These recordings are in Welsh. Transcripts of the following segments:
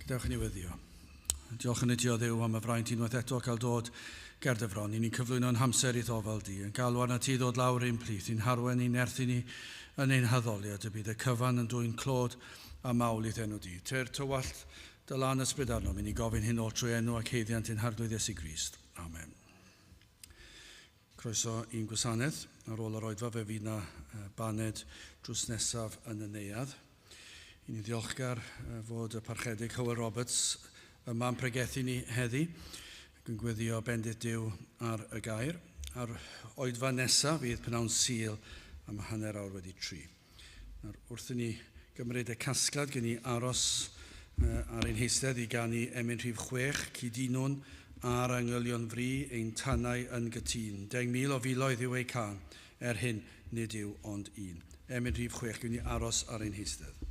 Gadewch i ni weddio. Diolch yn i ti o Dduw am y fraint unwaith eto cael dod ger dy fron. I ni'n cyflwyno'n hamser i'th ofal di, yn galw arna ti ddod lawr ein plith, i'n harwen, i'n nerthu ni yn ein haddoliad, y bydd y cyfan yn dwyn clod a mawl i'th enw di. Tyr tywallt dy lan ysbryd arnom, i ni gofyn hyn oll trwy enw ac haeddiant ein Harglwydd Iesu Grist. Amen. Croeso i'n gwasanaeth. Ar ôl yr oedfa fe fydd 'na baned drws nesaf yn y neuadd. I ni'n ddiolchgar fod y Parchedig Hywel Roberts yma'n pregethu ni heddi ac yn gweddio bendith Duw ar y gair. A'r oedfa nesaf fydd pnawn Sul am 3:30. Nawr, wrth i ni gymryd y casgliad, gen i aros ar ein heistedd i ganu emyn rhif 6, Cydunwn ar angylion fri, ein tanau yn gytûn. 10,000 o filoedd yw eu cân, er hyn nid yw ond un. Emyn rhif 6, gen i aros ar ein heistedd.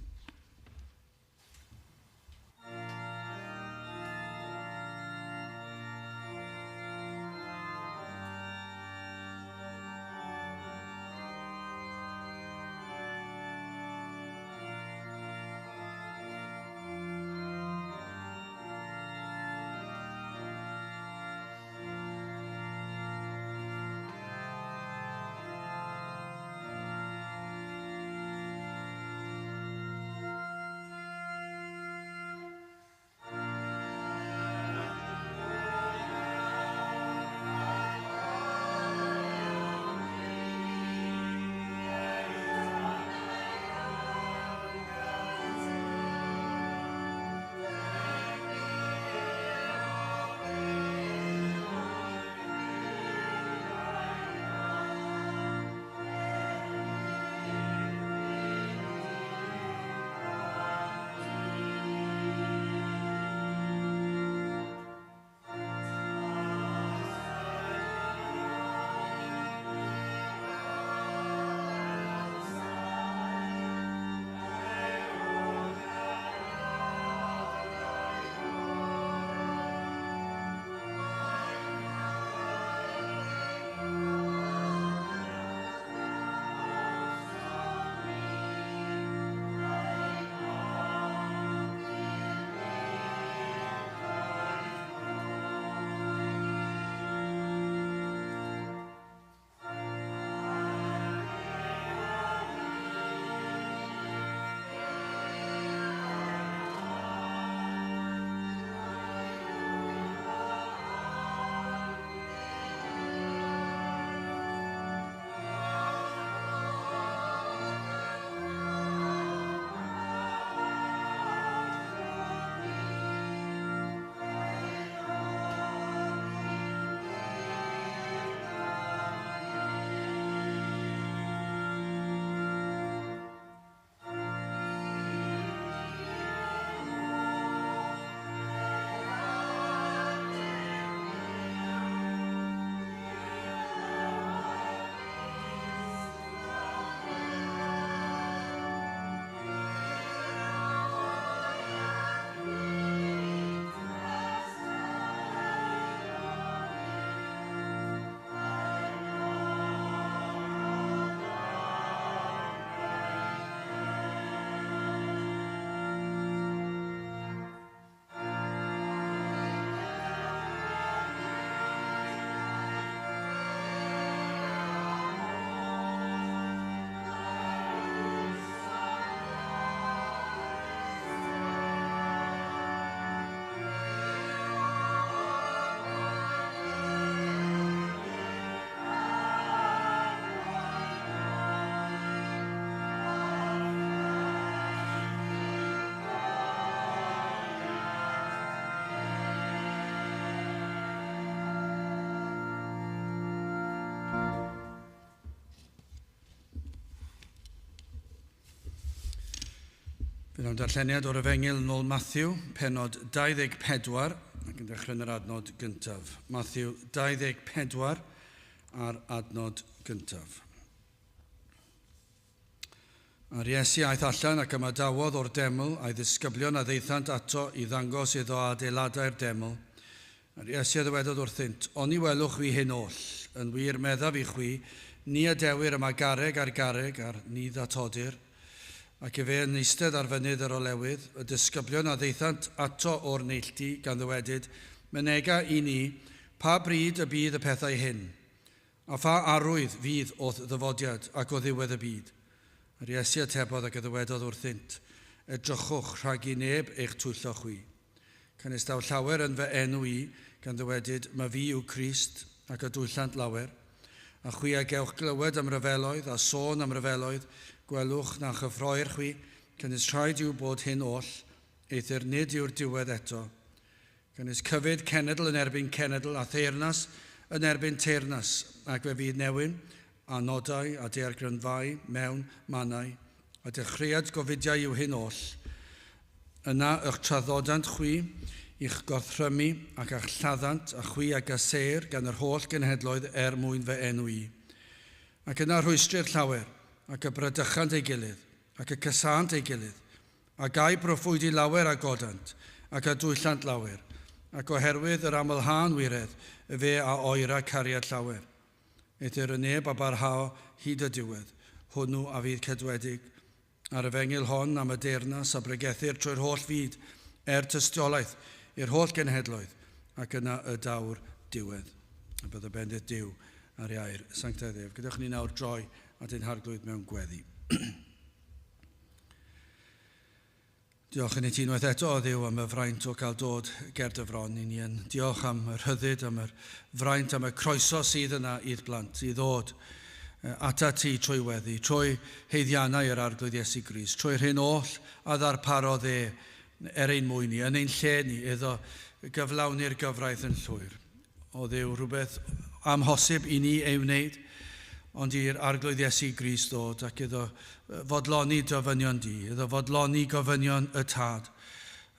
Bydd o'n darlleniad o'r Efengyl yn ôl Matthew, penod 24, ac yn dechrau yn yr adnod gyntaf. Matthew 24 a'r adnod gyntaf. A'r Iesu aeth allan ac ymadawodd o'r deml, a'i ddisgyblion a ddaethant ato i ddangos iddo adeiladau'r deml. A'r Iesu a ddywedodd wrthynt, Oni welwch chwi hyn oll? Yn wir, meddaf i chwi, ni adewir yma garreg ar garreg, a'r ni ddatodir. Ac efe yn eistedd ar fynydd yr olewydd, y disgyblion a ddaethant ato o'r neilltu gan ddywedyd, Mynega i ni, pa bryd y bydd y pethau hyn? A pha arwydd fydd o'th ddyfodiad ac o ddiwedd y byd? Yr Iesu atebodd ac a ddywedodd wrthynt, Edrychwch rhag i neb eich twyllo chwi. Canys daw llawer yn fy enw i, gan ddywedyd, Ma fi yw Crist, ac a dwyllant lawer. A chwi a gewch glywed am ryfeloedd, a sôn am ryfeloedd, gwelwch na chyffroir chwi, canys rhaid yw bod hyn oll, eithr nid yw'r diwedd eto. Canys cyfyd cenedl yn erbyn cenedl, a theyrnas yn erbyn teyrnas, ac fe fydd newyn, a nodau, a daeargrynfâu mewn mannau, a dechreuad gofidiau yw hyn oll. Yna y'ch traddodant chwi, i'ch gorthrymu ac a'ch lladdant, a chwi a gaseir gan yr holl genhedloedd er mwyn fy enw i. Ac yna rhwystrir llawer, ac y bradychant ei gilydd, ac y casânt ei gilydd, a gau broffwydi lawer a godant, ac a dwyllant lawer, ac oherwydd yr amlhân wiredd, fe a oera cariad llawer. Eithr y neb a barhao hyd y diwedd, hwnnw a fydd cedwedig. A'r efengyl hon am y deyrnas a bregethir trwy'r holl fyd, er tystiolaeth i'r holl genhedloedd, ac yna y daw'r diwedd. A bydd y bendith Duw ar ei air sanctaidd ef. Gadewch ni nawr droi at ein harglwydd mewn gweddi. Diolch yn i ti unwaith eto, o Dduw, am y fraint o gael dod ger dy fron. I ni yn diolch am y rhyddid, am yr fraint, am y croeso sydd yna i'r blant, i ddod ata ti trwy weddi, trwy haeddiannau yr Arglwydd Iesu Grist, trwy'r hyn oll a ddarparodd e er ein mwyn ni, yn ein lle ni, iddo gyflawni'r gyfraith yn llwyr. O Dduw, rhywbeth amhosib i ni ei wneud, ond i'r Arglwydd Iesu Grist ddod ac iddo fodloni dyfynion di, iddo fodloni gofynion y Tad.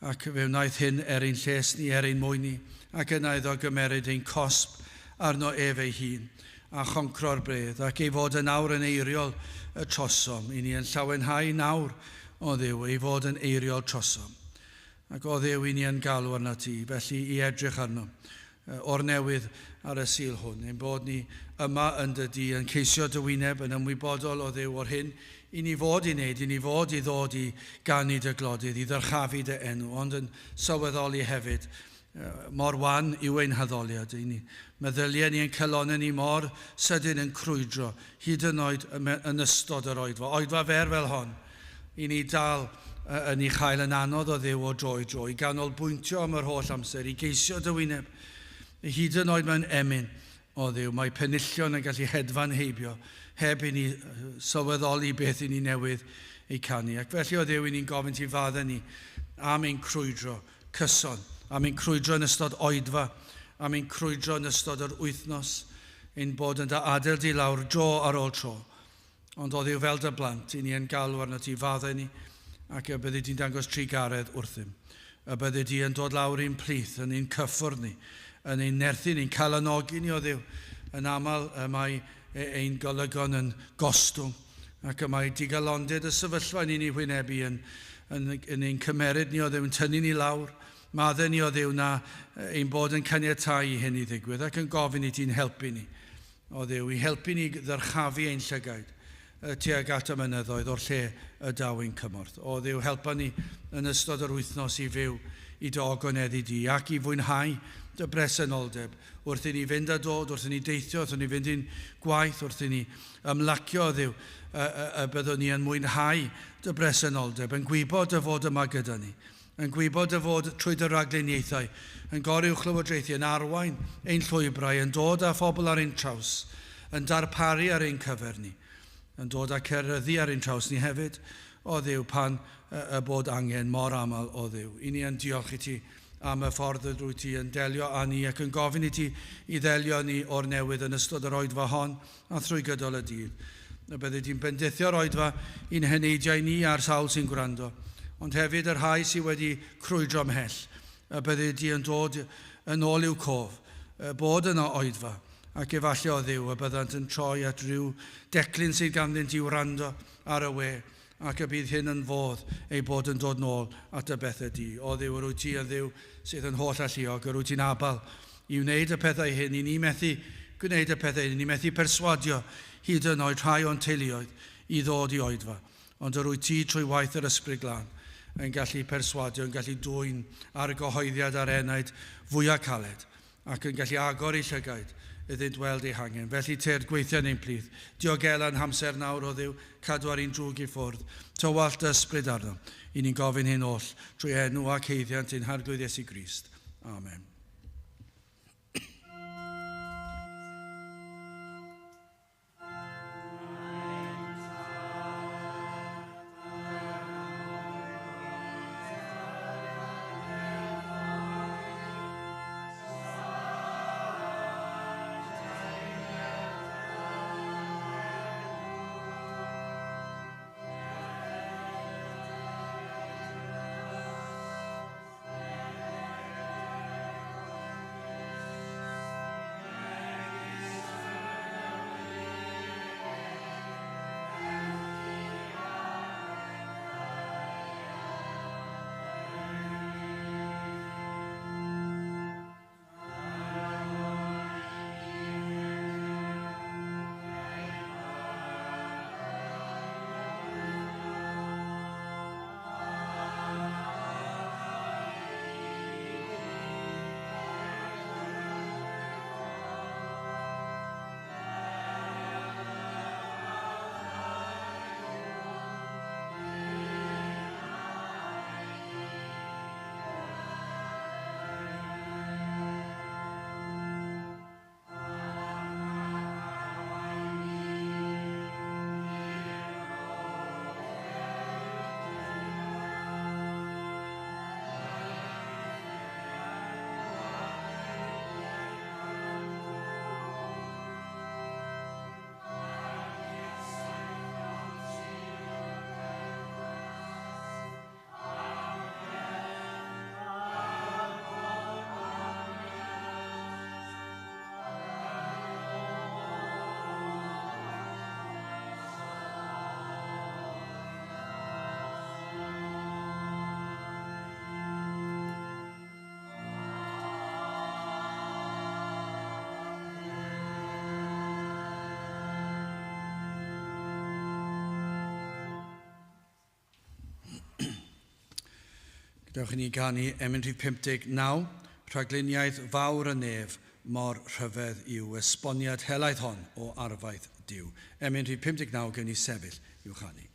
Ac fe wnaeth hyn er ein lles ni, er ein mwyn ni, ac yna iddo gymeryd ein cosb arno ef ei hun, a choncro'r bredd, ac ei fod yn awr yn eiriol y trosom, i ni yn llawenhau nawr, o Dduw, ei fod yn eiriol trosom. Ac o Dduw, i ni yn galw arnat ti, felly i edrych arno o'r newydd ar y Sul hwn, ein bod ni yma yn dy dŷ, yn ceisio dy wyneb, yn ymwybodol o Dduw o'r hyn i ni fod i wneud, i ni fod i ddod i ganu dy glodydd, i ddyrchafu dy enw, ond yn sylweddoli hefyd mor wan yw ein haddoliad. I ni meddyliau ni yn calonnau ni mor sydyn yn crwydro, hyd yn oed yn ystod yr oedfa, oedfa fer fel hon, i ni dal yn ei chael yn anodd o Dduw o dro i dro, i ganolbwyntio am yr holl amser, i geisio dy wyneb, hyd yn oed mewn emyn o Dduw. Mae penillion yn gallu hedfan heibio heb i ni sylweddoli beth i ni newydd ei canu. Ac felly o Dduw, i ni'n gofyn ti faddau ni am ein crwydro cyson, am ein crwydro yn ystod oedfa, am ein crwydro yn ystod yr wythnos, ein bod yn dy adael di lawr dro ar ôl tro. Ond o Dduw, fel dy blant, i ni yn galw arnot ti, faddau ni, ac y byddi di'n dangos trugaredd wrthym. Y byddi di yn dod lawr i'n plith, yn ein cyffwrdd ni, yn ein nerthu ni'n calanogi ni o Dduw. Yn aml y mae ein golygon yn gostwng, ac y mae digalondid y sefyllfa ni'n ei hwynebu yn, yn, yn ein cymeryd ni o Dduw, yn tynnu ni lawr. Maddau ni o Dduw na ein bod yn caniatáu i hyn i ddigwydd, ac yn gofyn i ti'n helpu ni. O Dduw, i helpu ni ddyrchafu ein llygaid tuag at y mynyddoedd o'r lle y daw ein cymorth. O Dduw, helpa ni yn ystod yr wythnos i fyw i dy ogoneddu di ac i fwynhau dy bresenoldeb wrth i ni fynd a dod, wrth i ni deithio, wrth i ni fynd i'n gwaith, wrth i ni ymlacio, o Dduw, y, y, y byddwn ni yn mwynhau dy bresenoldeb, yn gwybod dy fod yma gyda ni. Yn gwybod dy fod trwy dy ragluniaethau yn goruwchlywodraethu, yn arwain ein llwybrau, yn dod â phobl ar ein traws, yn darparu ar ein cyfer ni, yn dod â ceryddu ar ein traws ni hefyd, o Dduw, pan y bod angen mor aml, o Dduw. I ni yn diolch i ti am y ffordd y drwy ti yn delio â ni ac yn gofyn i ti i ddelio â ni o'r newydd yn ystod yr oedfa hon a thrwy gydol y dydd. Y byddi di'n bendithio'r oedfa i'n heneidiau ni a'r sawl sy'n gwrando, ond hefyd y rhai sydd wedi crwydro ymhell, y byddi di yn dod yn ôl i'w cof, bod yno oedfa, ac efallai o Dduw y byddant yn troi at ryw declyn sydd ganddynt i wrando ar y we, ac y bydd hyn yn fodd eu bod yn dod nôl at dy bethau di. O Dduw, yr wyt ti yn Dduw sydd yn holl alluog, yr wyt ti'n abal i wneud y pethau hyn, i ni methu gwneud y pethau hyn, i ni methu perswadio hyd yn oed rhai o'n teuluoedd i ddod i oedfa. Ond yr wyt ti trwy waith yr Ysbryd Glân yn gallu perswadio, yn gallu dwyn ar y gyhoeddiad a'r enaid fwyaf caled ac yn gallu agor eu llygaid iddynt weld eu hangen. Felly tyrd gweithio yn ein plith. Diogela'n hamser nawr, o Dduw, cadw ar ein drwg i ffwrdd. Tywallt dy ysbryd arno. I ni'n gofyn hyn oll trwy enw ac haeddiant ein Harglwydd Iesu Grist. Amen. Dewch i ni ganu emyn rhif 59, rhagluniaeth fawr y nef mor rhyfedd yw esboniad helaeth hon o arfaeth Duw. Emyn rhif 59, gewn ni sefyll i'w chanu.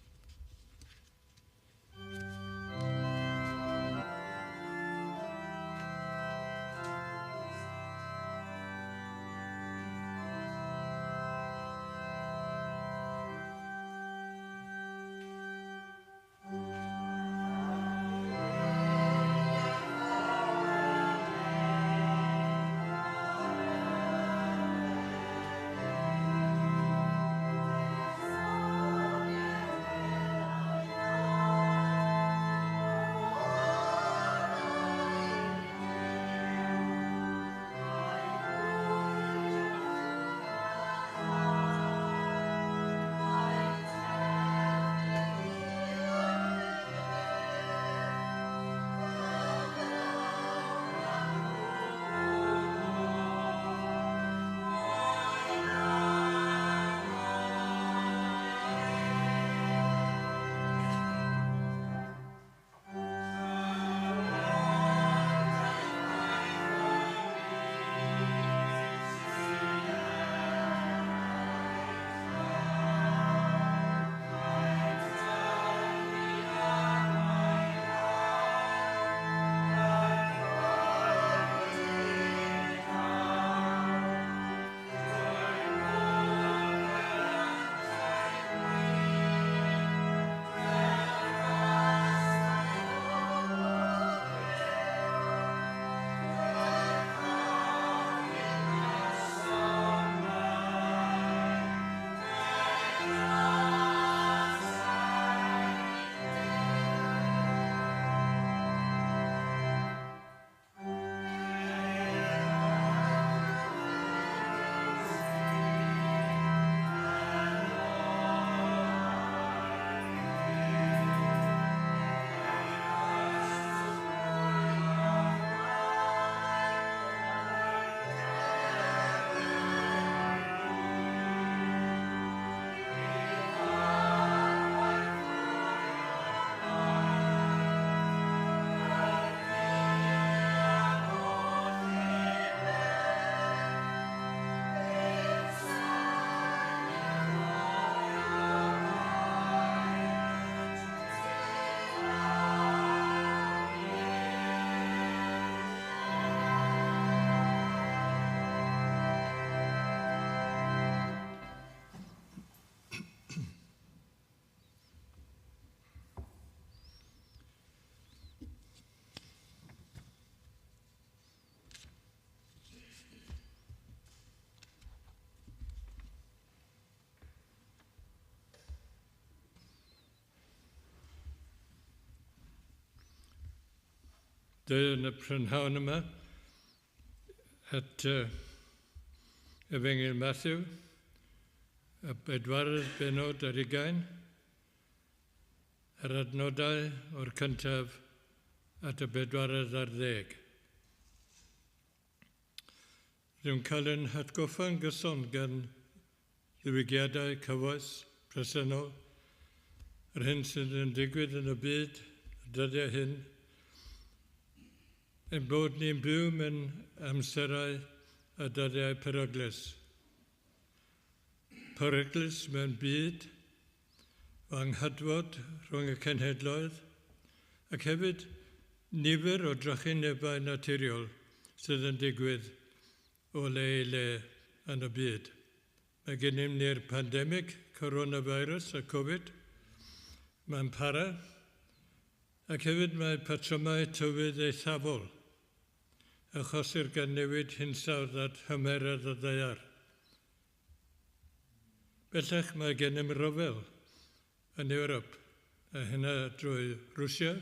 deu yn y prynhawn yma at Efengyl Mathew, y 24 bennod, yr adnodau o'r cyntaf at y 14. Rwy'n cael ein hatgoffa'n gyson gan ddiwygiadau cyfoes presennol, yr hyn sydd yn digwydd yn y byd y dyddiau hyn, ein bod ni'n byw mewn amserau a dyddiau peryglus. Peryglus mewn byd o anghydfod rhwng y cenhedloedd, ac hefyd nifer o drychinebau naturiol sydd yn digwydd o le i le yn y byd. Mae gennym ni'r pandemig coronavirus a Covid, mae'n para, ac hefyd mae patrymau tywydd eithafol, achosir gan newid hinsawdd a tymheredd y ddaear. Bellach mae gennym ryfel yn Ewrop, a hynna drwy Rwsia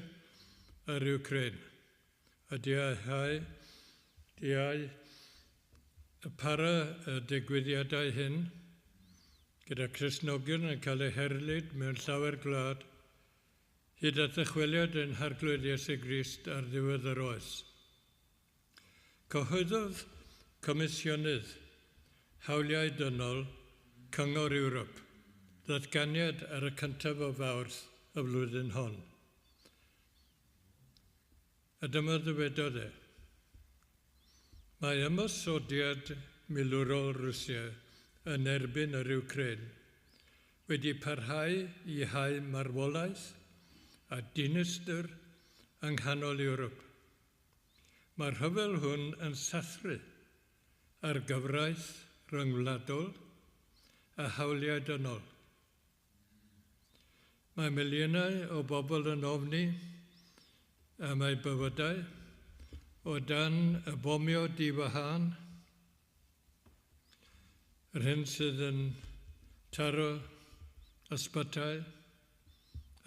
a'r Ukraine. A diau y para y digwyddiadau hyn, gyda Cristnogion yn cael eu herlid mewn llawer gwlad, hyd at ddychweliad ein Harglwydd Iesu Grist ar ddiwedd yr oes. Cyhoeddodd Comisiynydd Hawliau Dynol Cyngor Ewrop ddatganiad ar y 1 o Fawrth y flwyddyn hon. A dyma ddywedodd e: Mae ymosodiad milwrol Rwsia yn erbyn yr Ukraine wedi parhau i hau marwolaeth a dinistr yng nghanol Ewrop. Mae'r rhyfel hwn yn sathru ar gyfraith rhyngwladol a hawliau dynol. Mae miliynau o bobl yn ofni am eu bywydau o dan y bomio diwahân, yr hyn sydd yn taro ysbytai,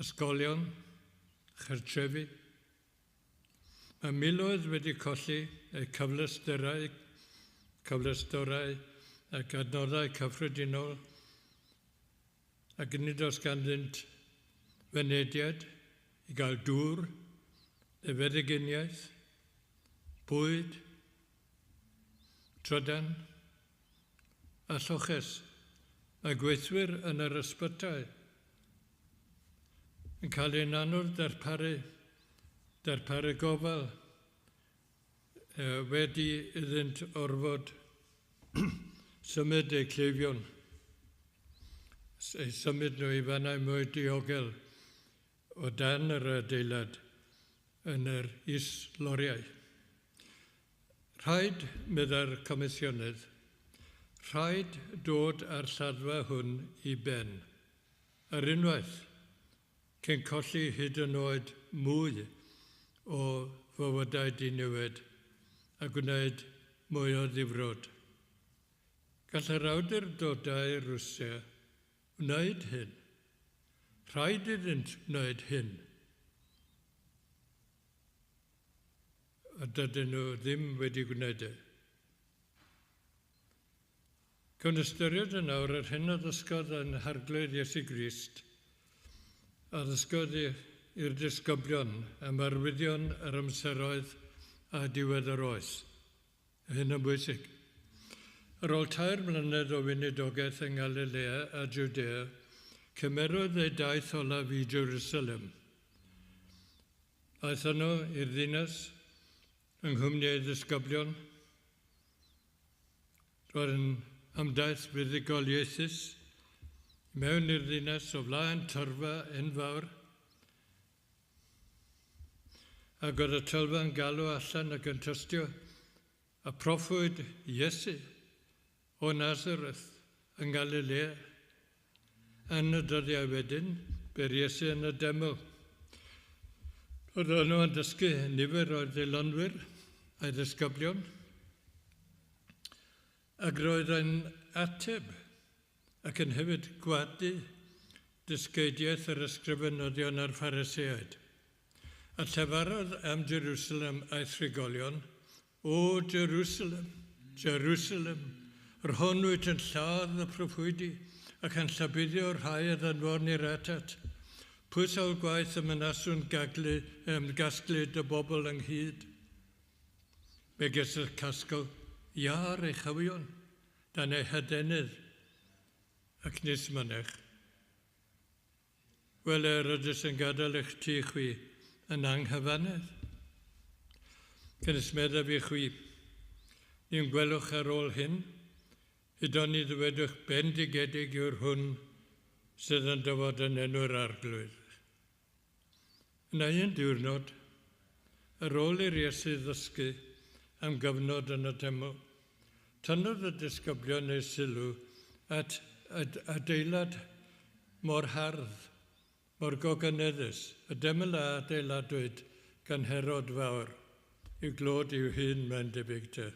ysgolion, chartrefi. Mae miloedd wedi colli eu cyfleusterau ac adnoddau cyffredinol, ac nid oes ganddynt fynediad i gael dŵr, neu feddyginiaeth, bwyd, trydan a lloches. Mae gweithwyr yn yr ysbytai yn cael ein anodd darparu gofal wedi iddynt orfod symud eu cleifion, eu symud nhw i fannau mwy diogel o dan yr adeilad yn yr is-loriau. Rhaid, meddai'r Comisiynydd, rhaid dod â'r lladdfa hwn i ben, ar unwaith, cyn colli hyd yn oed mwy o fywydau diniwed a gwneud mwy o ddifrod. Gall yr awdurdodau Rwsia wneud hyn. Rhaid iddynt wneud hyn. A dydyn nhw ddim wedi gwneud e. Cawn ystyried yn awr yr hyn a ddysgodd ein Harglwydd Iesu Grist, a ddysgodd i'r disgyblion am arwyddion yr amseroedd a diwedd yr oes. Hyn yn bwysig. Ar ôl 3 mlynedd o weinidogaeth yng Nghalilea a Judea, cymerodd ei daith olaf i Jerusalem. Aeth yno i'r ddinas yng nghwmni ei ddisgyblion. Roedd yn ymdaith fuddugoliaethus mewn i'r ddinas o flaen tyrfa enfawr, ac oedd y tyrfa'n galw allan ac yn tystio a proffwyd Iesu o Nazareth yng Nghalilea. Yn y dyddiau wedyn, bu'r Iesu yn y deml. Roedd yno yn dysgu nifer o'r ddilynwyr a'i ddisgyblion, ac roedd yn ateb ac yn hefyd gwadu dysgeidiaeth yr ysgrifenyddion a'r Phariseaid. A llefarodd am Jerusalem a'i thrigolion, O Jerusalem, Jerusalem, yr hon wyt yn lladd y proffwydi ac yn llabuddio'r rhai a ddanfonir atat. Pwy sawl gwaith y mynaswn gaglu, gasglu dy bobl ynghyd? Megis y casgl iâr ei chywion dan ei hadenydd ac nis mynych. Wele, rydys yn gadael eich tŷ chwi yn anghyfannedd. Canys meddaf i chwi, ni'n gwelwch ar ôl hyn, hyd oni ddywedwch bendigedig yw'r hwn sydd yn dyfod yn enw'r Arglwydd. Yna un diwrnod, ar ôl i'r Iesu ddysgu am gyfnod yn y deml, tynnodd y disgyblion eu sylw at adeilad mor hardd, mor gogoneddus, y deml a adeiladwyd gan Herod Fawr, i'w glod i'w hun mae'n debyg te.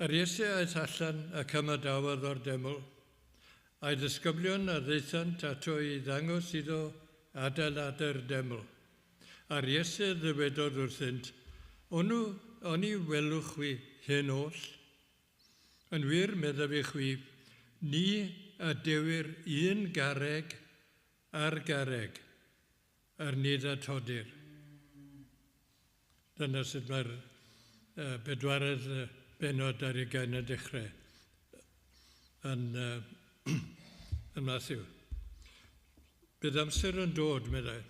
Yr Iesu aeth allan ac ymadawodd o'r deml, a'i ddisgyblion a ddaethant ato i ddangos iddo adeiladau'r deml. A'r Iesu ddywedodd wrthynt, Onw, oni welwch chwi hyn oll? Yn wir, meddaf i chwi, ni adewir un garreg ar garreg, ar nid atodir. Dyna sut mae'r bedwaredd bennod ar ugain yn dechrau yn Matthew. Bydd amser yn dod, meddai,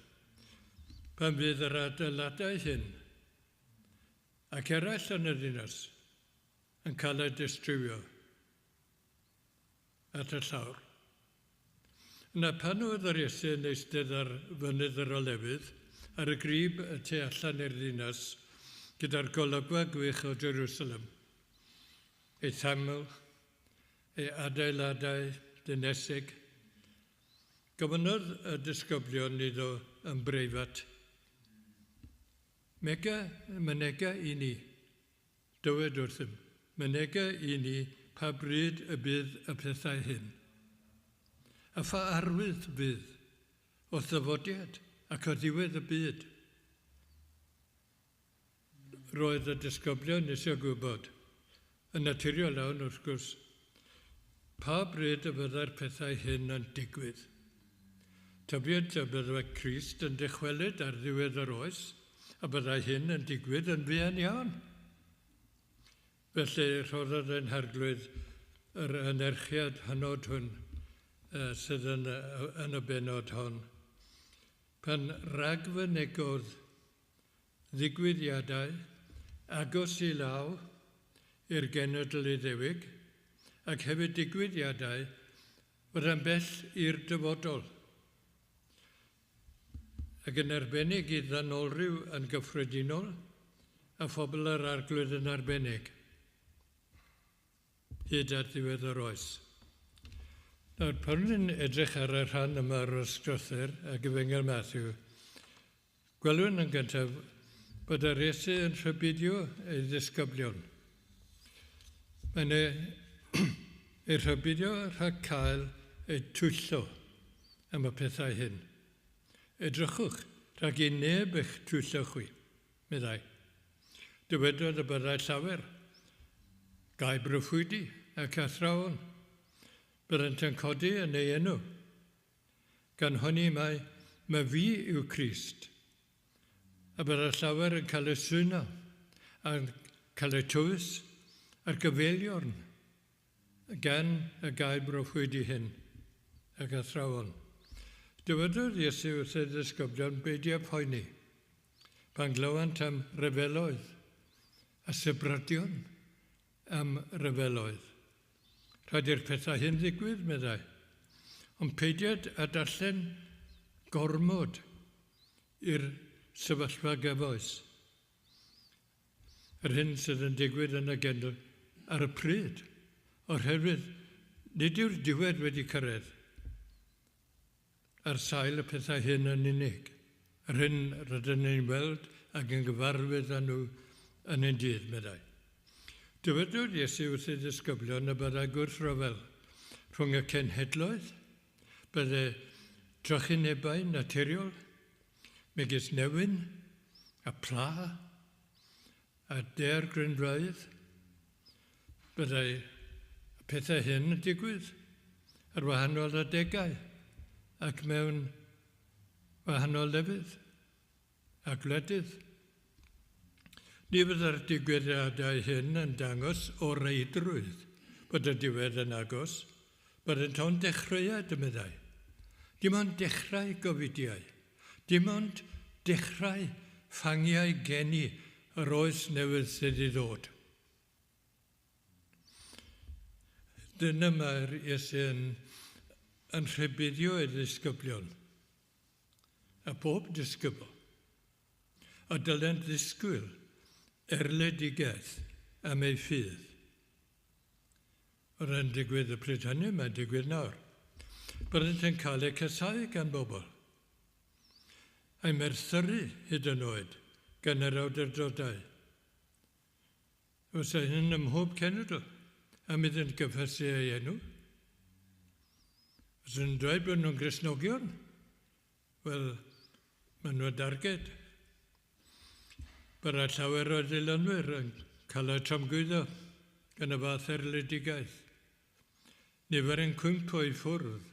pan fydd yr adeiladau hyn ac eraill yn y ddinas yn cael eu distrywio at y llawr. Yna pan oedd yr Iesu yn eistedd ar fynydd yr Olewydd, ar y grib y tu allan i'r ddinas, gyda'r golygfa gwych o Jerusalem, ei thaml, ei adeiladau dinesig, gofynnodd y disgyblion iddo yn breifat, Mega, mynega i ni, dywed wrthym, mynega i ni pa bryd y bydd y pethau hyn. A pha arwydd fydd o ddyfodiad ac o ddiwedd y byd. Roedd y disgyblion eisiau gwybod, yn naturiol iawn wrth gwrs, pa bryd y byddai'r pethau hyn yn digwydd. Tybied y byddai Crist yn dychwelyd ar ddiwedd yr oes, a byddai hyn yn digwydd yn fuan iawn. Felly rhoddodd ein Harglwydd yr anerchiad hynod hwn sydd yn y bennod hon. Pan ragfynegodd ddigwyddiadau agos i law i'r genedl Iddewig, ac hefyd digwyddiadau fyddai'n bell i'r dyfodol, ac yn arbennig i ddynolryw yn gyffredinol a phobl yr Arglwydd yn arbennig, hyd at ddiwedd yr oes. Nawr, pan ni'n edrych ar y rhan yma o'r ysgrythur ac Efengyl Matthew, gwelwn yn gyntaf bod yr Iesu yn rhybuddio ei ddisgyblion. Mae'n ei rhybuddio rhag cael ei twyllo am y pethau hyn. Edrychwch rhag i neb eich twyllo chwi, meddai. Dywedodd y byddai llawer, gai broffwydi ac athrawon, byddant yn codi yn ei enw, gan honni mai mae fi yw Crist, a byddai llawer yn cael eu swyno, a'n cael eu tywys ar gyfeiliorn gan y gai broffwydi hyn ac athrawon. Dywedodd Iesu wrth ei ddisgyblion beidio poeni, pan glywant am ryfeloedd a sybrydion am ryfeloedd. Rhaid i'r pethau hyn ddigwydd, meddai, ond peidied a darllen gormod i'r sefyllfa gyfoes. Yr hyn sydd yn digwydd yn y genedl ar y pryd, oherwydd nid yw'r diwedd wedi cyrraedd ar sail y pethau hyn yn unig. Yr hyn rydyn ni'n weld ac yn gyfarwydd â nhw yn ein dydd, meddai. Dywedodd Iesu wrth ei ddisgyblion y byddai gwrthryfel rhwng y cenhedloedd, byddai trychinebau naturiol, megis newyn, a pla a daeargrynfeydd. Byddai y pethau hyn yn digwydd ar wahanol adegau ac mewn wahanol lefydd a gwledydd. Ni fyddai'r digwyddiadau hyn yn dangos o reidrwydd bod y diwedd yn agos, byddent ond dechreuad, y meddai. Dim ond dechrau gofidiau, dim ond dechrau ffangiau geni yr oes newydd sydd i ddod. Dyna mae'r Iesu yn rhybuddio ei ddisgyblion, a pob disgybl, a dylent ddisgwyl erledigaeth am ei ffydd. Yr yn digwydd y pryd hynny, mae'n digwydd nawr. Byddent yn cael eu casáu gan bobl, a'i merthyru hyd yn oed gan yr awdurdodau. Fysa hyn ym mhob cenedl am iddynt gyffesu ei enw. Os yn dweud bod nhw'n Gristnogion, wel, maen nhw'n darged. Byddai llawer o ddilynwyr yn cael eu tramgwyddo gan y fath erledigaeth. Nifer yn cwympo i ffwrdd.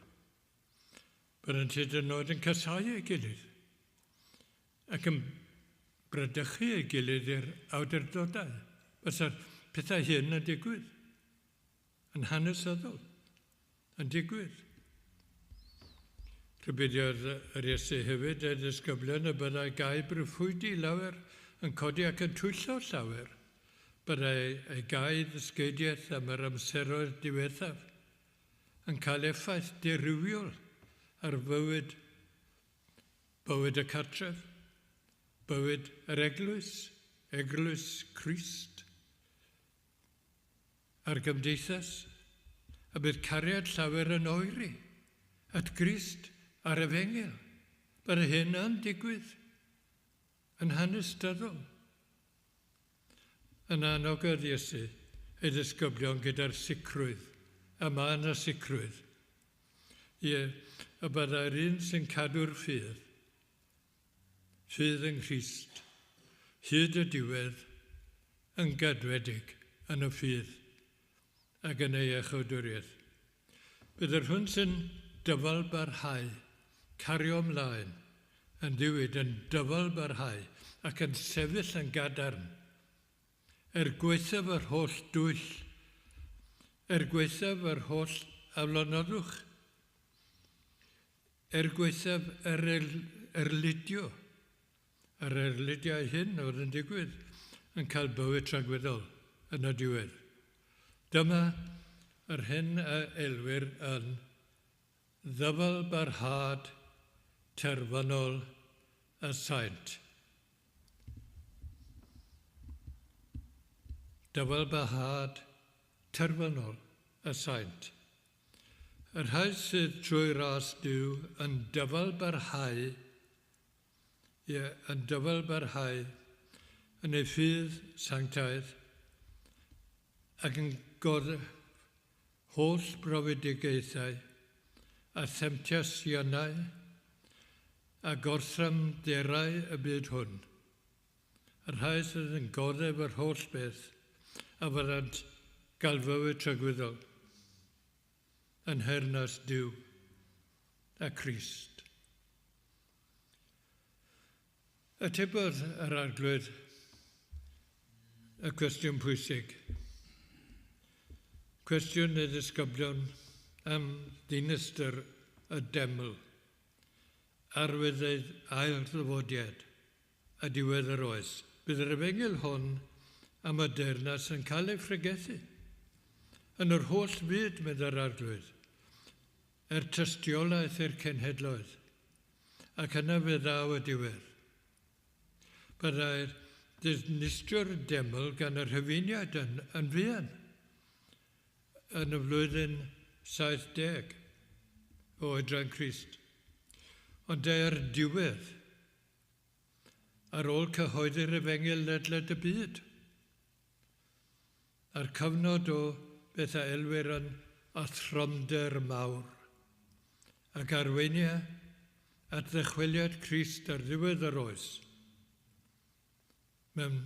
Byddant hyd yn oed yn casáu ei gilydd ac yn bradychu ei gilydd i'r awdurdodau. Fysa'r pethau hyn yn digwydd, yn hanesyddol, yn digwydd. Rhybuddiodd yr Iesu hefyd ei ddisgyblion y byddai gau breuffwydi lawer yn codi ac yn twyllo llawer. Byddai ei gau ddysgeidiaeth am yr amseroedd diwethaf yn cael effaith dirywiol ar fywyd, bywyd y cartref, bywyd yr eglwys, eglwys Crist, a'r gymdeithas, a bydd cariad llawer yn oeri at Grist a'r efengyl. Bydd hyn yn digwydd yn hanesyddol. Yn anogodd Iesu ei ddisgyblion gyda'r sicrwydd, a mae yna sicrwydd, ie, y byddai'r un sy'n cadw'r ffydd, ffydd yng Nghrist, hyd y diwedd, yn gadwedig yn y ffydd ac yn ei iachawdwriaeth. Bydd yr hwn sy'n dyfal barhau, cario ymlaen, yn ddiwyd, yn dyfal barhau ac yn sefyll yn gadarn, er gwaethaf yr holl dwyll, er gwaethaf yr holl aflonyddwch, er gwaethaf yr erlidio, yr erlidiau hyn oedd yn digwydd, yn cael bywyd tragwyddol yn y diwedd. Dyma yr hyn a elwir yn ddyfal barhad terfynol y saint. Dyfal barhad terfynol y saint. Y rhai sydd trwy ras Duw yn dyfal barhau, ie, yn dyfal barhau yn ei ffydd sanctaidd ac yn gor holl brofedigaethau a themtasiynau a gorthrymderau y byd hwn. Y rhai sydd yn goddef yr holl beth a fyddant gael fywyd tragwyddol yn nheyrnas Duw a Christ. Atebodd yr Arglwydd y cwestiwn pwysig. Cwestiwn y ddisgyblion am ddinistr y deml, arwydd ei ail ddyfodiad a diwedd yr oes. Bydd yr efengyl hon am y deyrnas yn cael ei phregethu yn yr holl fyd, meddai'r Arglwydd, er tystiolaeth i'r cenhedloedd, ac yna fe ddaw y diwedd. Byddai'r dinistrio'r deml gan y Rhufeiniaid yn fuan yn y flwyddyn 70 o oedran Crist. Ond deuai'r diwedd ar ôl cyhoeddi'r efengyl ledled y byd. A'r cyfnod o beth a elwir yn athrymder mawr ac arweinia at ddychweliad Crist ar ddiwedd yr oes. Mewn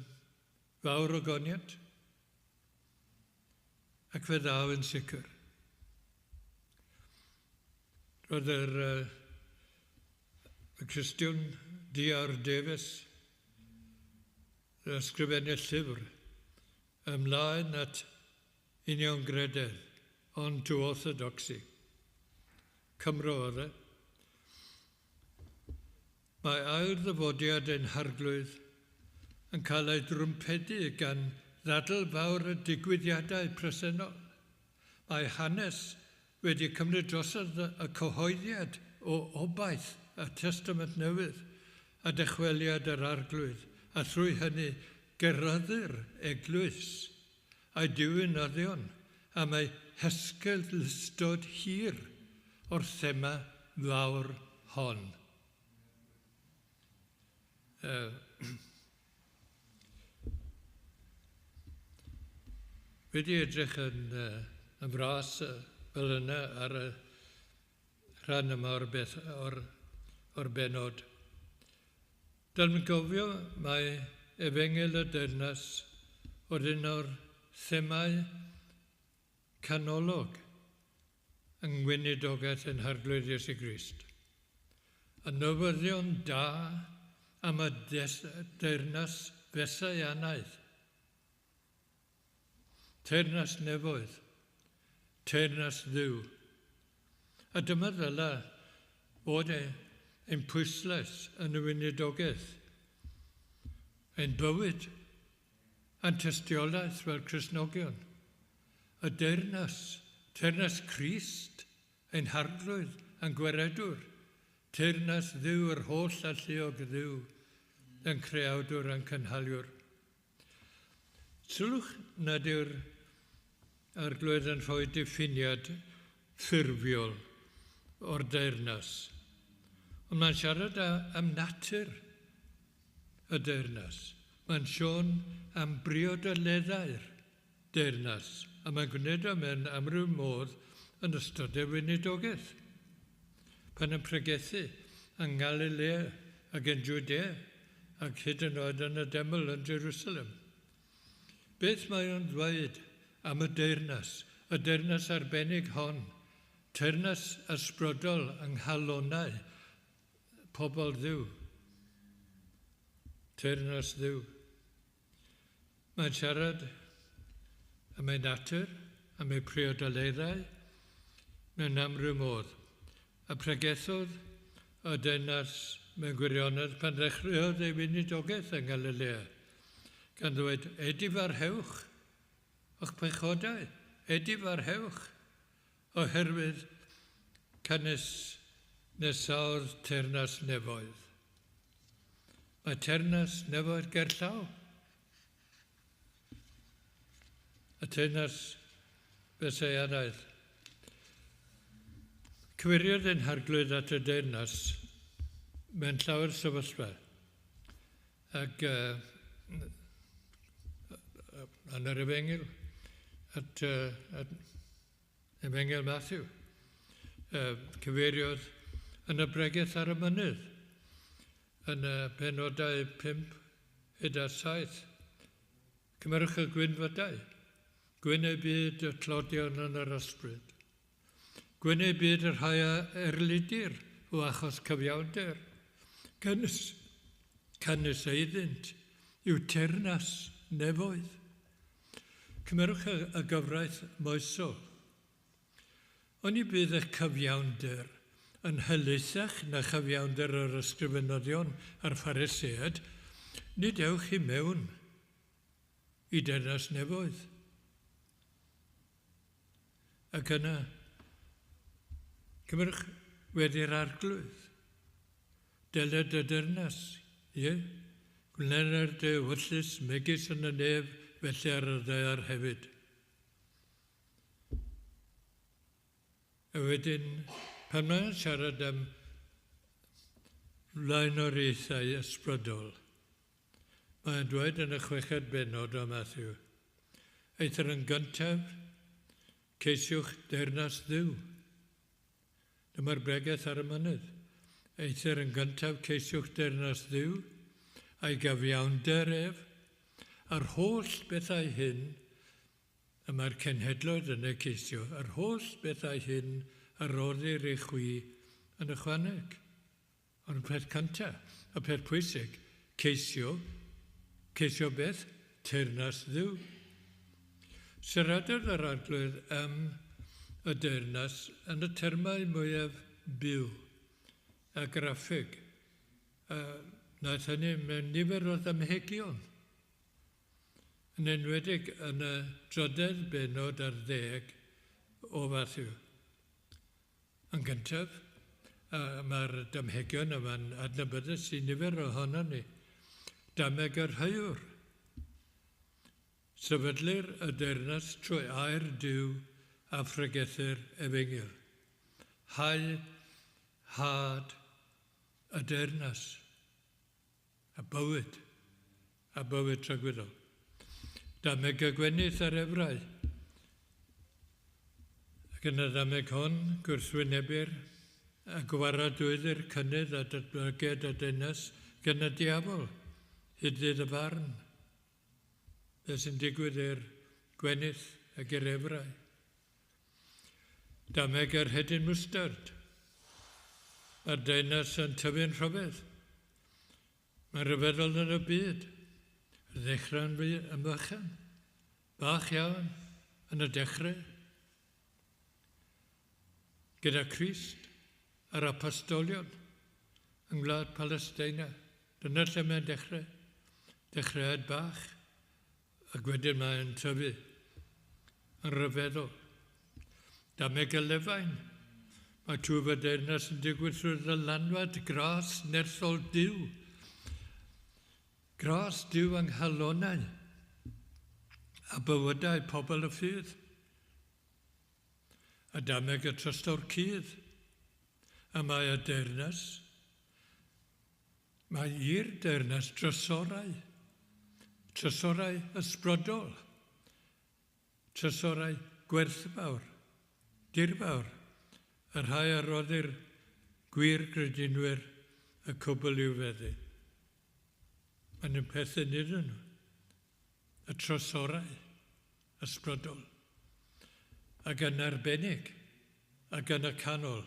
fawr o goniant, ac fe ddaw yn sicr. Roedd yr y Cristion D.R. Davies yn ysgrifennu llyfr ymlaen at uniongrededd, On to Orthodoxy. Cymro oedd e. Mae ail ddyfodiad ein Harglwydd yn cael ei drwmpedu gan ddadl fawr y digwyddiadau presennol. Mae hanes wedi cymryd drosodd y cyhoeddiad o obaith y Testament Newydd a dychweliad yr Arglwydd, a thrwy hynny geryddu'r eglwys a'i diwinyddion am ei hesgeulustod hir o'r thema fawr hon. Wedi edrych yn fras fel yna ar y rhan yma o'r, beth, o'r benod. Dylwn gofio mae Efengyl y Deyrnas oedd un o'r themau canolog yng ngweinidogaeth ein Harglwydd Iesu Grist. Y newyddion da am y deyrnas Fesaianaidd. Teyrnas nefoedd, teyrnas Dduw. A dyma ddyla fod ein pwyslais yn y weinidogaeth, ein bywyd a'n tystiolaeth fel Cristnogion. Y deyrnas, teyrnas Crist, ein Harglwydd a'n Gwaredwr, teyrnas Dduw yr holl alluog Dduw, yn creawdwr a'n cynhaliwr. Sylwch nad yw'r Arglwydd yn rhoi diffiniad ffurfiol o'r deyrnas. Ond mae'n siarad am natur y deyrnas. Mae'n sôn am briodoleddau'r deyrnas, a mae'n gwneud o mewn amryw modd yn ystod ei weinidogaeth. Pan yn pregethu yng Nghalilea ac yn Jwdea ac hyd yn oed yn y deml yn Jerusalem. Beth mae o'n ddweud am y deyrnas arbennig hon, teyrnas ysbrydol yng nghalonnau pobl Dduw, teyrnas Dduw. Mae'n siarad am ei natur, am ei priodoleddau, mewn amryw modd. A pregethodd y deyrnas mewn gwirionedd pan ddechreuodd ei weinidogaeth yng Nghalilea, gan ddweud, edifarhewch o'ch pechodau, edifarhewch, oherwydd canys nesaodd teyrnas nefoedd. Mae teyrnas nefoedd gerllaw. Y teyrnas Fesaianaidd. Cyfeiriodd ein Harglwydd at y deyrnas mewn llawer sefyllfa. Ac yn yr Efengyl, at Efengyl Matthew, cyfeiriodd yn y bregeth ar y mynydd, yn y penodau 5 hyd at 7. Cymerwch y gwynfydau, gwyn eu byd y tlodion yn yr ysbryd. Gwyn eu byd y rhai a erlidir o achos cyfiawnder. Canys eiddynt yw teyrnas nefoedd. Cymerwch y gyfraith moesol. Oni bydd eich cyfiawnder yn helaethach na chyfiawnder yr ysgrifenyddion a'r Phariseaid, nid ewch i mewn i deyrnas nefoedd. Ac yna, cymerwch wedi'r Arglwydd. Deled y deyrnas, ie, gwneler dy ewyllys megis yn y nef, felly ar y ddaear hefyd. A wedyn, pan mae'n siarad am flaenoriaethau ysbrydol, mae'n dweud yn y 6fed bennod o Matthew, eithr yn gyntaf, ceisiwch deyrnas Dduw. Dyma'r bregeth ar y mynydd. Eithr yn gyntaf, ceisiwch deyrnas Dduw, a'i gyfiawnder ef, A'r holl bethau hyn, y mae'r cenhedloedd yn eu ceisio, yr holl bethau hyn a roddir i chwi yn ychwaneg. Ond y peth cyntaf, y peth pwysig, ceisio, ceisio beth? Teyrnas Dduw. Siaradodd yr Arglwydd am y deyrnas yn y termau mwyaf byw a graffig. Wnaeth hynny mewn nifer o ddamhegion, yn enwedig yn y drydedd bennod ar ddeg o Fathew. Yn gyntaf, mae'r damhegion yma'n adnabyddus i nifer ohonon ni. Dameg yr heuwr. Sefydlir y deyrnas trwy air Duw a phregethu'r efengyl. Hau, had y deyrnas, a bywyd, a bywyd tragwyddol. Dameg y gwenith a'r efrau. Ac yn y ddameg hon, gwrthwynebir a gwaradwyddir cynnydd a datblygiad y deyrnas gan y diafol, hyd ddydd y farn. Beth sy'n digwydd i'r gwenith ac i'r efrau. Dameg yr hedyn mwstard. Mae'r deyrnas yn tyfu'n rhyfedd. Mae'n rhyfeddol yn y byd. Ddechrau'n yn fychan. Bach iawn yn y dechrau. Gyda Crist a'r apostolion yng ngwlad Palesteina. Dyna lle mae'n dechrau. Dechreuad bach. Ac wedyn mae'n tyfu yn rhyfeddol. Dameg y lefain. Mae twf y deyrnas yn digwydd trwy ddylanwad gras nerthol Duw. Gras Duw yng nghalonnau a bywydau pobl y ffydd. A dameg y trystor cudd. A mae y deyrnas, mae i'r deyrnas drysorau, trysorau ysbrydol, trysorau gwerthfawr, dirfawr, y rhai a roddir gwir gredinwyr y cwbl i'w feddu. Maen nhw'n perthyn iddyn nhw, y trysorau ysbrydol. Ac yn arbennig, ac yn y canol,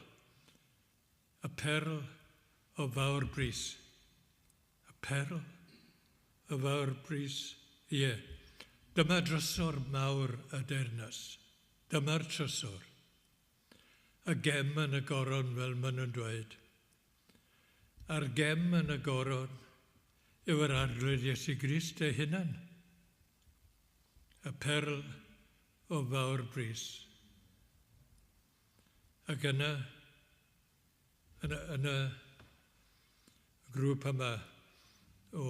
y perl o fawr bris. Y perl o fawr bris, ie. Dyma drysor mawr y deyrnas. Dyma'r trysor. Y gem yn y goron, fel maen nhw'n dweud. A'r gem yn y goron yw yr Arglwydd Iesu Grist ei hunan. Y perl o fawr bris. Ac yna, yn y grŵp yma o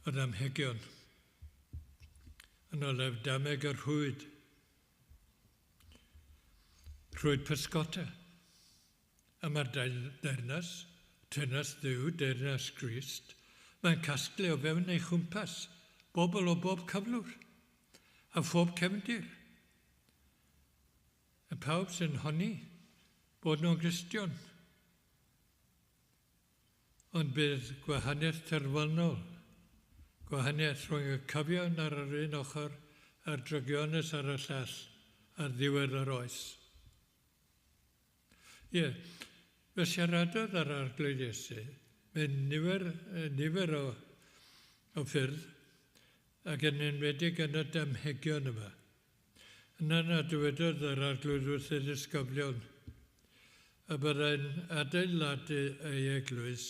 yr amhegion, yn olaf dameg yr rhwyd, rhwyd pysgota. A mae'r deyrnas, teyrnas Dduw, deyrnas Grist, mae'n casglu o fewn ei chwmpas bobl o bob cyflwr a phob cefndir. A pawb sy'n honni bod nhw'n Gristion. Ond bydd gwahaniaeth terfynol, gwahaniaeth rhwng y cyfiawn ar yr un ochr a'r drygionus ar y llall ar ddiwedd yr oes. Ie, fe siaradodd yr Arglwydd Iesu mewn nifer o ffyrdd ac yn enwedig yn y damhegion yma. Yna na dywedodd yr Arglwydd wrth ei ddisgyblion y byddai'n adeiladu ei eglwys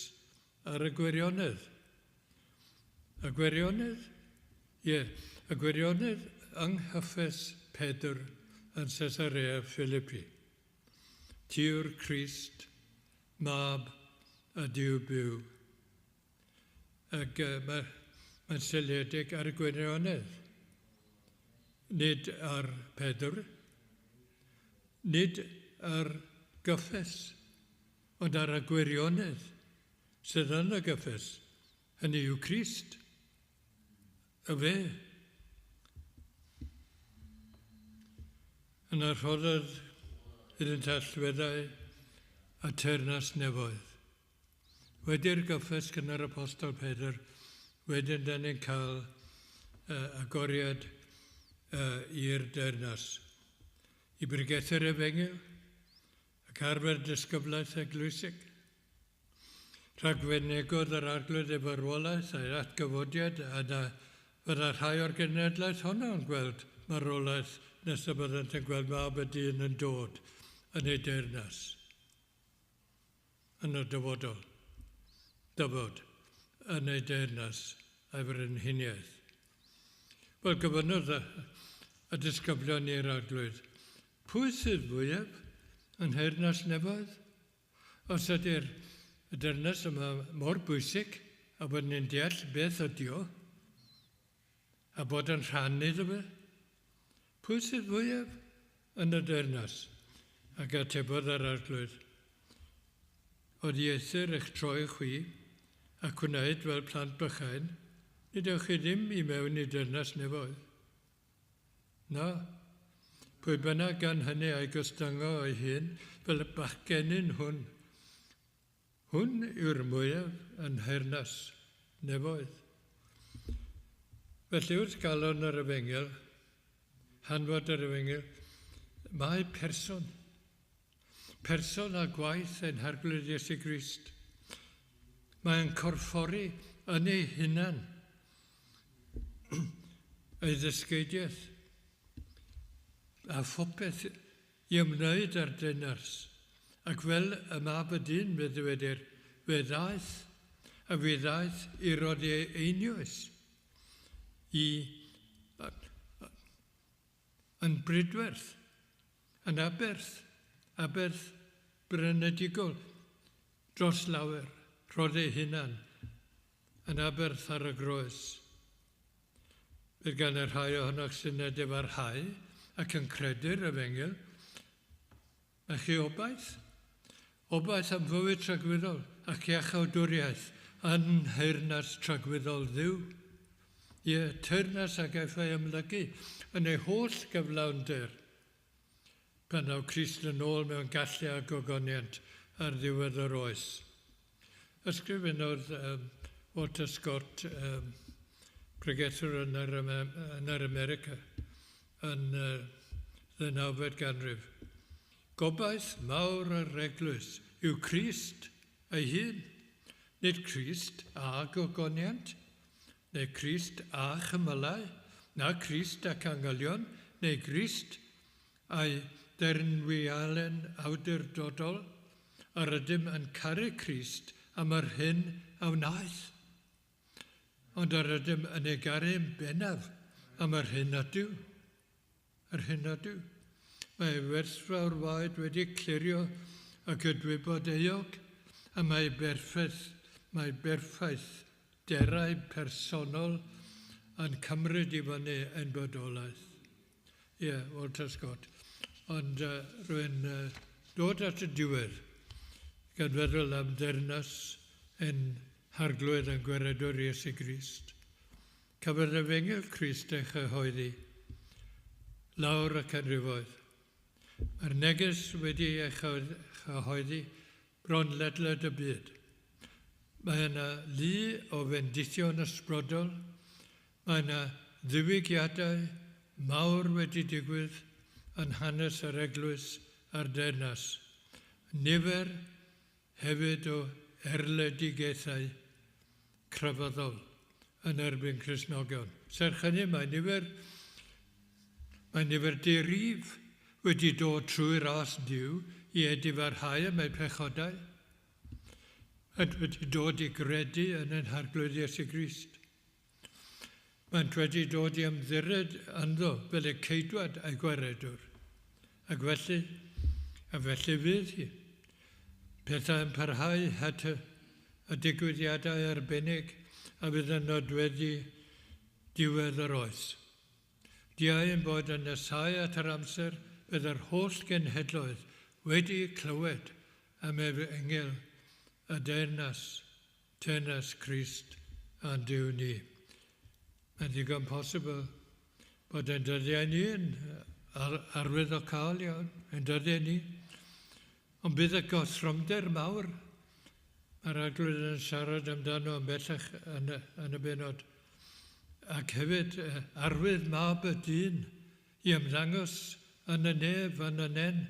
ar y gwirionedd. Y gwirionedd? Ie, y gwirionedd yng nghyffes Pedr yn Caesarea Philippi. Ti yw'r Crist, mab y Duw byw. Ac mae'n seiliedig ar y gwirionedd. Nid ar Pedr, nid ar gyffes, ond ar y gwirionedd sydd yn y gyffes. Hynny yw Crist, y fe. Yna rhoddodd iddynt allweddau a teyrnas nefoedd. Wedi'r gyffes gan yr Apostol Pedr, Wedyn, da ni'n cael agoriad i'r deyrnas. I bregethu'r efengyl ac arfer disgyblaeth eglwysig. Rhagfynegodd yr Arglwydd ei farwolaeth a'i atgyfodiad a na fydda rhai o'r genedlaeth honno yn gweld marwolaeth nes y byddant yn gweld Mab y Dyn yn dod yn ei deyrnas yn y dyfodol. Dyfod yn ei deyrnas a'i frenhiniaeth. Wel, gofynnodd y disgyblion i'r Arglwydd, pwy sydd fwyaf yn nheyrnas nefoedd? Os ydy'r y deyrnas yma mor bwysig a bod ni'n deall beth ydy o, a bod yn rhan iddo fe, pwy sydd fwyaf yn y deyrnas? Ac atebodd yr Arglwydd, oddieithr eich troi chwi a gwneud fel plant bychain, nid ewch chi ddim i mewn i deyrnas nefoedd. Na, pwy bynnag gan hynny a'i gostyngo ei hun fel y bachgenyn hwn, hwn yw'r mwyaf yn nheyrnas nefoedd. Felly wrth galon yr efengyl, hanfod yr efengyl, mae person. Person a gwaith ein Harglwydd Iesu Grist. Mae'n corffori yn ei hunan ei ddysgeidiaeth a phopeth i ymwneud â'r deyrnas. Ac fel y Mab y Dyn, fe ddywedir, fe ddaeth, a fe ddaeth i roddi ei einioes i yn bridwerth, yn aberth, aberth brynedigol dros lawer, rhoddi ei hunan yn aberth ar y groes. Bydd gan y rhai ohonoch sy'n edifarhau ac yn credu'r efengyl, mae chi obaith. Obaith am fywyd tragwyddol ac iachawdwriaeth yn nheyrnas tragwyddol Dduw. Ie, teyrnas a gaiff ei amlygu yn ei holl gyflawnder pan ddaw Crist yn ôl mewn gallu a gogoniant ar ddiwedd yr oes. Ysgrifennodd Walter Scott, pregethwr yn yr America, yn ddeunawfed ganrif. Gobaith mawr yr eglwys yw Crist ei hun, nid Crist a gogoniant, neu Crist a chymylau, na Crist ac angylion, neu Grist a'i dyrnwialen awdurdodol, yr ydym yn caru Crist am yr hyn a wnaeth. Ond yr ydym yn ei garu'n bennaf am yr hyn ydyw. Yr hyn ydyw. Mae werthfawr waed wedi clirio y gydwybod euog, a mae berffaith derau personol yn cymryd i fyny ein bodolaeth. Ie, yeah, Walter Scott. Ond rwy'n dod at y diwedd gan feddwl am ddeyrnas ein Harglwydd a'n Gwaredwr Iesu Grist. Cafodd efengyl Crist ei chyhoeddi lawr y canrifoedd. Mae'r neges wedi ei chyhoeddi bron ledled y byd. Mae yna lu o fendithion ysbrydol, mae yna ddiwygiadau mawr wedi digwydd yn hanes yr eglwys a'r deyrnas. Nifer hefyd o erledigaethau crefyddol yn erbyn Cristnogion. Serch hynny, mae nifer dirif wedi dod trwy ras Duw i edifarhau am eu pechodau ac wedi dod i gredu yn ein Harglwydd Iesu Grist. Maent wedi dod i ymddiried ynddo fel y ceidwad a'i gwaredwr. Ac felly, a felly fydd hi. Pethau yn parhau at y digwyddiadau arbennig a fydd yn nodweddu diwedd yr oes. Diau yn bod yn nesau at yr amser bydd yr holl genhedloedd wedi clywed am efengyl y deyrnas, teyrnas Crist a'n Duw ni. Mae'n ddigon posibl bod ein dyddiau ni yn arwyddocaol iawn, ein dyddiau ni. Ond bydd y gothrymder mawr. Mae'r Arglwydd yn siarad amdano yn bellach yn y bennod. Ac hefyd arwydd Mab y Dyn i ymddangos yn y nef, yn y nen.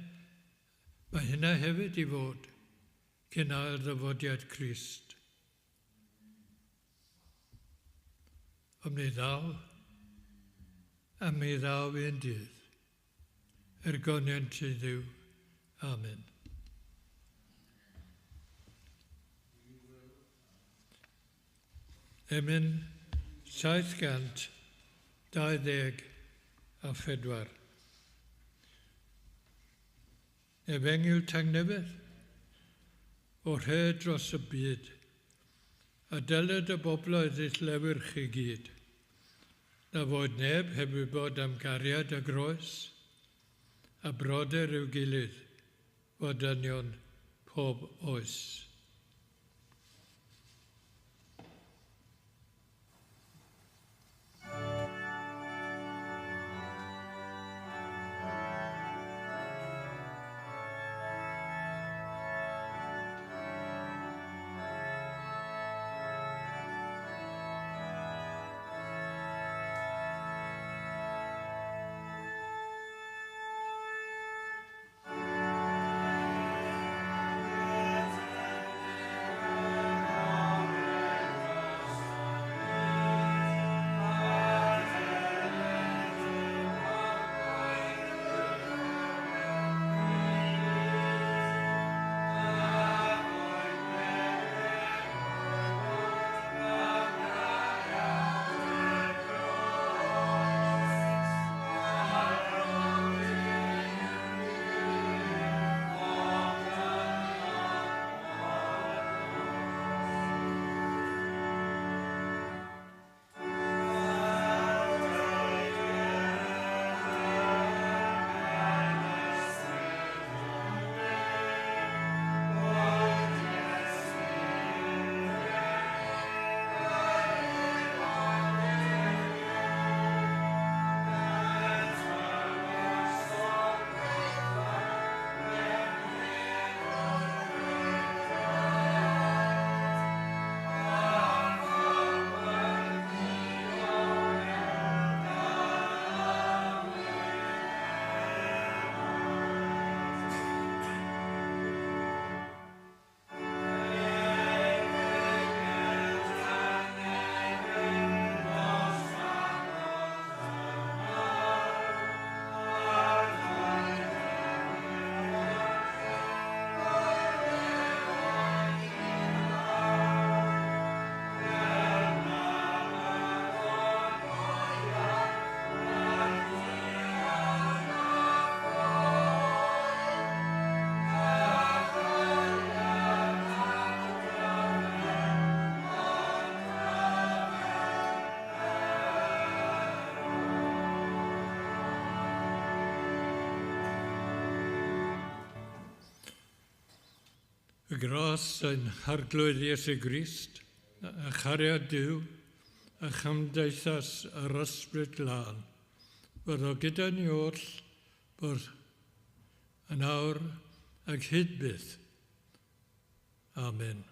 Mae hynna hefyd i fod cyn ail ddyfodiad Crist. Ond mi ddaw, a mi ddaw un dydd, ergoniant i Dduw. Amen. Emyn 724. Efengyl Tangnefedd, o rhed dros y byd, a dyled y bobloedd i'th lewyrch i gyd. Na fod neb heb wybod am gariad a groes, a brodyr i'w gilydd, fod dynion pob oes. Y gras ein Harglwydd Iesu Grist, a chariad Duw, a chymdeithas yr Ysbryd Glân, fyddo gyda ni oll bod yn awr ac hyd byth. Amen.